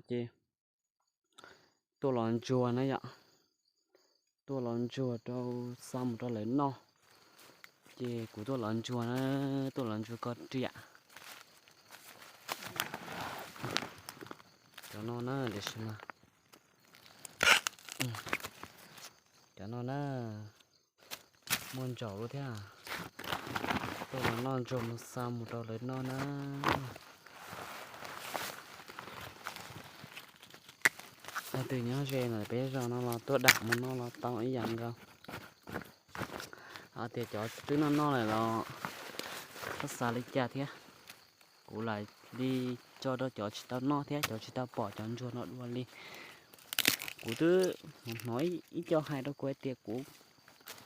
ces tuaj los ntsuag na yom. Tuaj los ntsuag rau, xa mus rau lawv noj. Ces kuv tuaj los ntsuag na, tuaj los ntsuag koj riam. Cov no na, tiam sis mas cov no na, muaj ntsaum lub thiab. Tuaj los noj ntsuag mus xa mus rau lawv noj na. Leej twg nyob ze ntawm peb zos no los tuaj dam mus noj los tau ib yam nkaus. Hos tias cov twb noj noj lawm los txhob xav li cas thiab. Kuv lam li tso rau cov tsis tau noj thiab cov tsis tau pom cov ntsuag no dua li. Kuv twb hnov ib co hais rau kuv hais tias kuv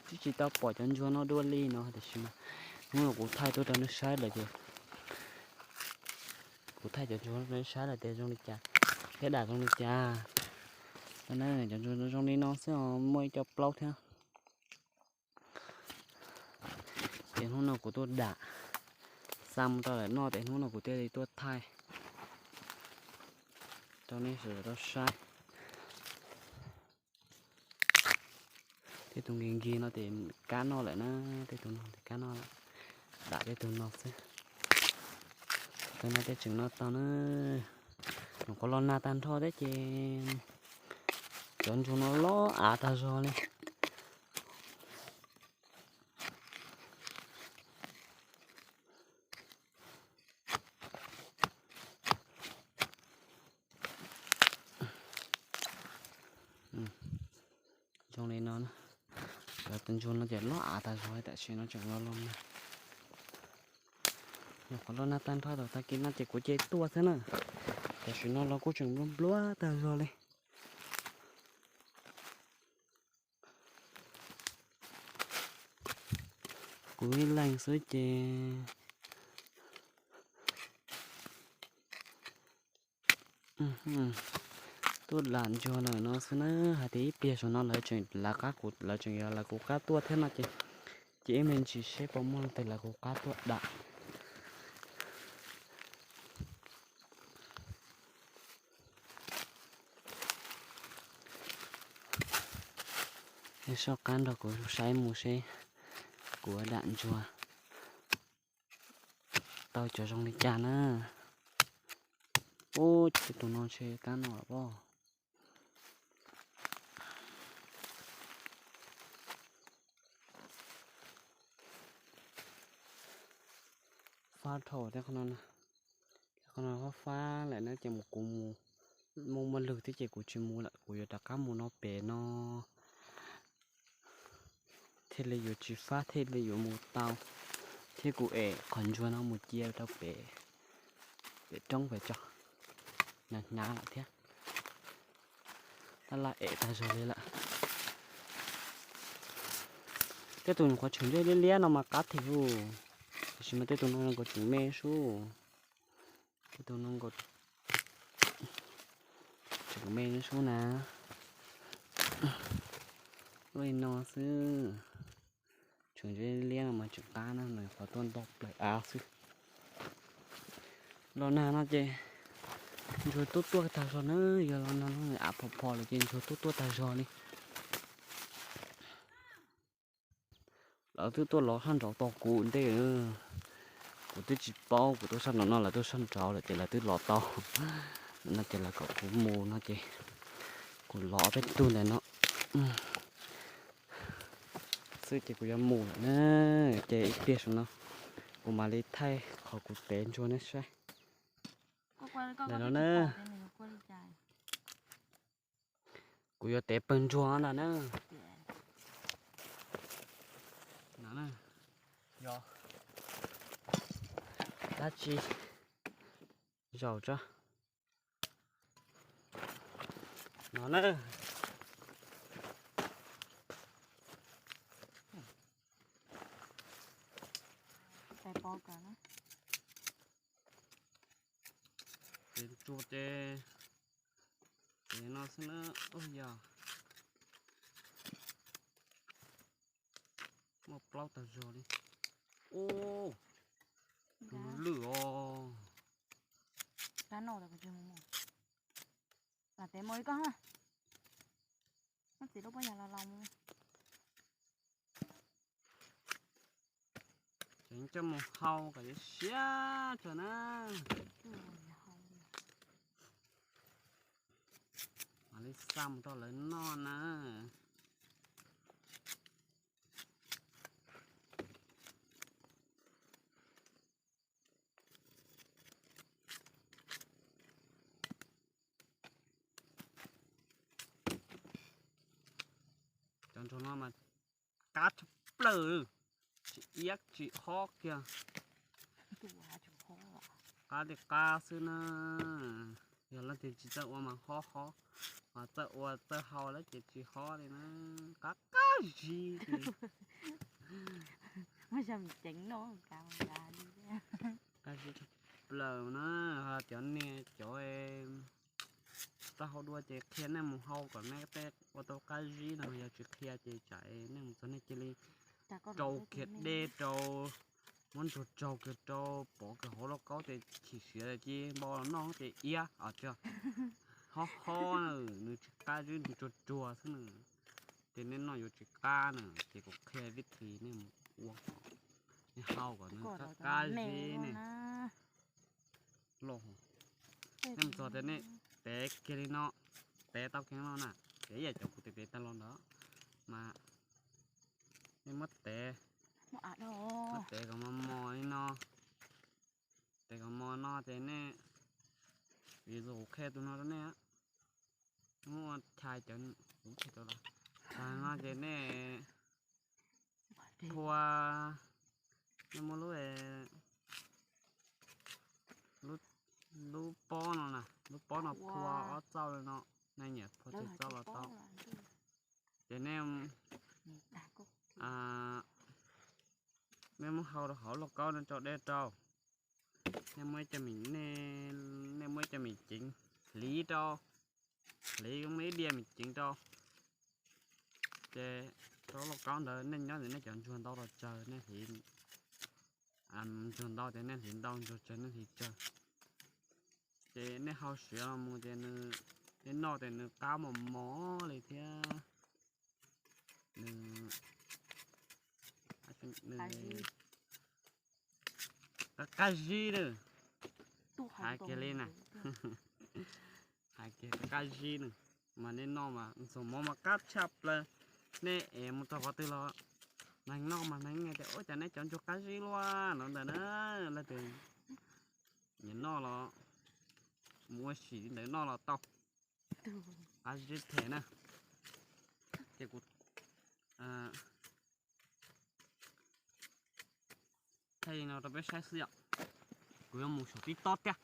twb tsis tau pom cov ntsuag no dua li no, tiam sis mas hnub no kuv thaij tuaj rau nej saib lawm ces, kuv thaij cov ntsuag no rau nej saib lawm tias zoo li cas, thiab dam zoo li cas. Cov ntsuag zoo li no xwb os, muaj ib co plaub thiab. Ces hnub no kuv tuaj dam xa mus rau lawv noj, ces hnub no kuv thiaj li tuaj thaij rau nej sawv daws tau saib. Tej tus nkig nkig no ces kab noj lawm na, tej tus no ces kab noj lawm, dam tej tus no xwb. Tej no tej tseem noj tau na. Nyuam qhuav los nag tag nrho thiab ces cov ntsuag no loj av tag zog li. Zoo li no, cov ntsuag no ces loj av tag zog li, tam sim no tseem los los nag. Nyuam qhuav los nag tag nrho thaum tag kis no ces kuv cia tuaj xwb na. Tam sim no los kuj tseem nplua nplua tag zog li. Kuv ib leeg xwb ces tuaj dam ntsuag ntawm no xwb na, hais tias ib pliag saum no lawv tseem lawv qab kuv, lawv tseem yog lawv kuv qab tuaj thiab no ces, ces ib me ntsis seb puas muaj leej twg lawv kuv qab tuaj dam. Nej soj qab nrog kuv saib mus seb kuv dam ntsuag tau cov zoo li cas na. Ub, tej tus no ntshe kab no lawm pob. Fab dhau tej qhov no, qhov no fab fab lawm na ces mus kuv mus, muaj muaj lwg thiab ces kuv tsis mus lawm, kuv yuav rov qab mus no pem no thiaj li yuav tsis fab thiaj li yuav mus tau, thiab kuv ev qhov ntsuag no mus cia rau pem, pem roob pem tso, hnyav hnyav lawm thiab. Tab laj ev tag zog li lawm. Tej tus nyuam qhuav tseem ntsej liab liab no mas qab thiab, tiam sis mas tej tus no nkaus tseem me sub. Tej tus no nkaus tseem me sub na. Lub li no xwb. Tseem ntsej liab no mas tseem qab na, nws qhuav tuaj nto plaws av xwb. Los nag no ces ntsuag tuaj tuaj tag zog na, yog los nag no av phom phom lawm ces ntsuag tuaj tuaj tag zog li. Lawv twb tuaj lov sab nraud tau kuv ntej, kuv twb tsis paub, kuv tuaj sab nraud no lawv tuaj sab nraud lawm ces lawv twb lov tau. No ces lawv kom kuv mus no ces kuv lov peb tug ntawm no xwb ces kuv yuav mus lawm na. Ces ib pliag saum no kuv mam li thaij qhov kuv tev ntsuag nej saib. Ntawm no na, kuv yuav tev pawg ntsuag ntag na. Yog dab tsi zaum tso. No na. Ces ntsuag ces, ces no xwb na. Ub yog, muaj plaub tag zog li. Ub, tus lwj os. Los tev mus li koj, muab txiv lub pob yas los laus mus. Ces coj mus hau kom yuav siab tso na. Mam li xa mus rau lawv noj na. Cov ntsuag no mas qab tshaj plaws, tsis iab tsis hob kiag, qab li qab xwb na. Yog leej twg tsis txawj ua mas hob hob, mas txawj ua txawj hau lawm ces tsis hob li na, qab qab zib li. Qab zib tshaj plaws na, cov niag cov txawj hau dua ces qhia nej mus hau kom nej tej ua tau qab zib no, yog tsis qhia ces tsam nej mus txog nej cia li rau kiag dej rau, muab ntsuag tsaug kiag rau, pov kiag hauv lauj kaub ces chim siav ces npau los noj ces iab os, hob hob na, nws tsis qab zib, nws tsuag tsuag xwb na. Ces nej noj yuav tsis qab na, ces kuv qhia vib thi nej mus ua, nej hau kom nws qab qab zib ne. Los, nej mus txog tias nej tev kiag li no, tev tau kiag no na, tev ib yam cov kuv tev tev tag los ntawd mas nej muab tev, muab tev kom mos mos li no, tev kom mos no ces nej, vim kuv qhia tus no rau nej, muab ua chais cov, kuv qhia rau los, tag no ces nej phua, nej muab lub, lub pob no na, lub pob no phua ob txauj li no, nej nyiam phua tsawg txauj los tau. Ces nej, nej muab hau rau hauv lauj kaub no, tso dej rau. Nej muab ib co me, nej muab ib co me ceev hliv rau, hliv muab ib diav me ceev rau. Ces rau lauj kaub ntawd nej nyob ntawm nej cov ntsuag ntau los tsawg nej hliv, ntsuag ntau ces nej hliv ntau, ntsuag tsawg nej hliv tsawg. Ces nej hau siav los mus ces nws, nej noj ces nws qab mos mos li thiab. Nws, nws qab zib na. Hais kiag li na, hais kiag qab zib na. Mas nej noj mas ntxuag mov mas qab tshaj plaws. Nej ev mus rau qhov twg los neeg noj mas neeg tias ua cas nej cov ntsuag qab zib luaj no ntawd na. Leej twg nyiam noj los mus ua si li ntawd noj los tau, qab zib them na. Ces kuv thaij li no rau peb saib xwb yom. Kuv yuav mus saum tib tob tiag.